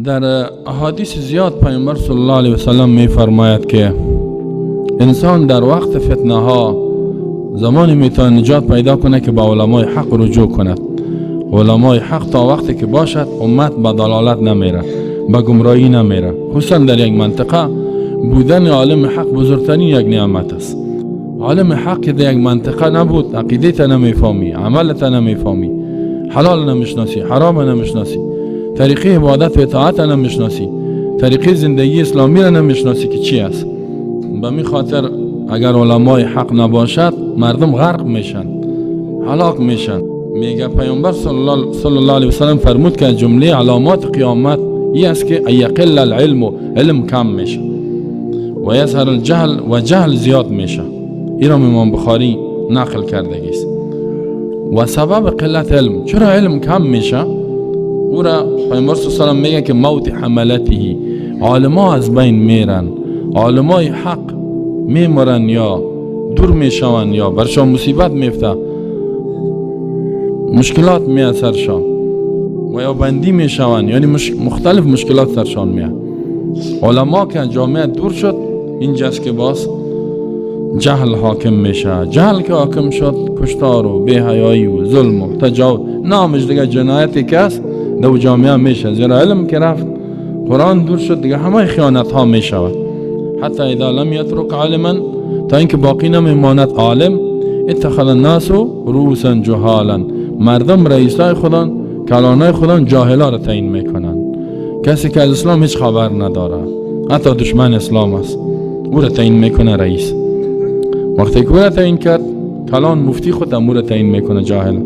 در احادیث زیاد پیامبر صلی الله علیه وسلم میفرماید که انسان در وقت فتنه ها زمانی میتونه نجات پیدا کنه که با علمای حق رجوع کند. علمای حق تا وقتی که باشد امت به ضلالت نمیره، به گمراهی نمیره. خصوصا در یک منطقه بودن عالم حق بزرگترین یک نعمت است. عالم حق که در یک منطقه نبود، عقیده تا نمیفهمی، عمل تا نمیفهمی، حلال نمیشناسی، حرام نمیشناسی، طریقه عبادت و اطاعت نمیشناسی، طریقه زندگی اسلامی را نمیشناسی که چی است. به می خاطر اگر علمای حق نباشد مردم غرق میشن، هلاک میشن. میگه پیامبر صلی الله علیه وسلم فرمود که جمله علامات قیامت ای است که یقل العلم، علم کم میشه، و یظهر الجهل، و جهل زیاد میشه. این را امام بخاری نقل کرده است. و سبب قلت علم، چرا علم کم میشه؟ او را پیامبر صلی الله علیه وسلم میگه که موت حملته، عالما از بین میرن، عالمای حق میمرن یا دور میشون یا برشان مصیبت میفته، مشکلات میاد سرشان و یا بندی میشون، یعنی مختلف مشکلات سرشان میاد. علما که جامعه دور شد، اینجاست که باز جهل حاکم میشه. جهل که حاکم شد، کشتار و بی‌حیایی و ظلم و تجاوز، نامش دیگه جنایتی که است دو جامعه میشه. زیرا علم که رفت، قرآن دور شد، دیگه همه خیانت ها میشود. حتی اذا لم یترک عالما، تا اینکه باقی نمیماند عالم، اتخذ الناس رؤوسا جهالا، مردم رئیسای خودان، کلانای خودان جاهلا را تعیین میکنن. کسی که از اسلام هیچ خبر نداره، حتی دشمن اسلام است، او را تعیین میکنه رئیس. وقتی که او را تعیین کرد، کلان مفتی خود هم او را تعیین میکنه جاهل.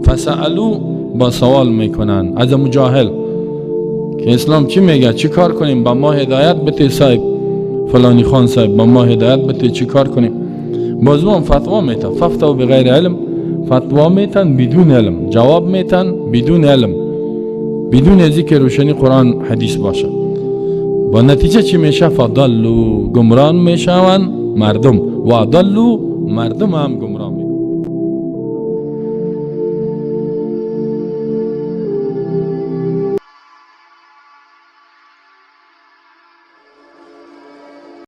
فسألو، با سوال میکنن از امو جاهل که اسلام چی میگه، چی کار کنیم، با ما هدایت بده صاحب فلانی خان صاحب، با ما هدایت بده چی کار کنیم. باز هم فتوا میتن، ففتوا بغیر علم، فتوا میتن بدون علم، جواب میتن بدون علم، بدون از اینکه روشنی قرآن حدیث باشه. با نتیجه چی میشه؟ فضلوا، گمران میشون مردم، و ضلوا، مردم هم گمراه.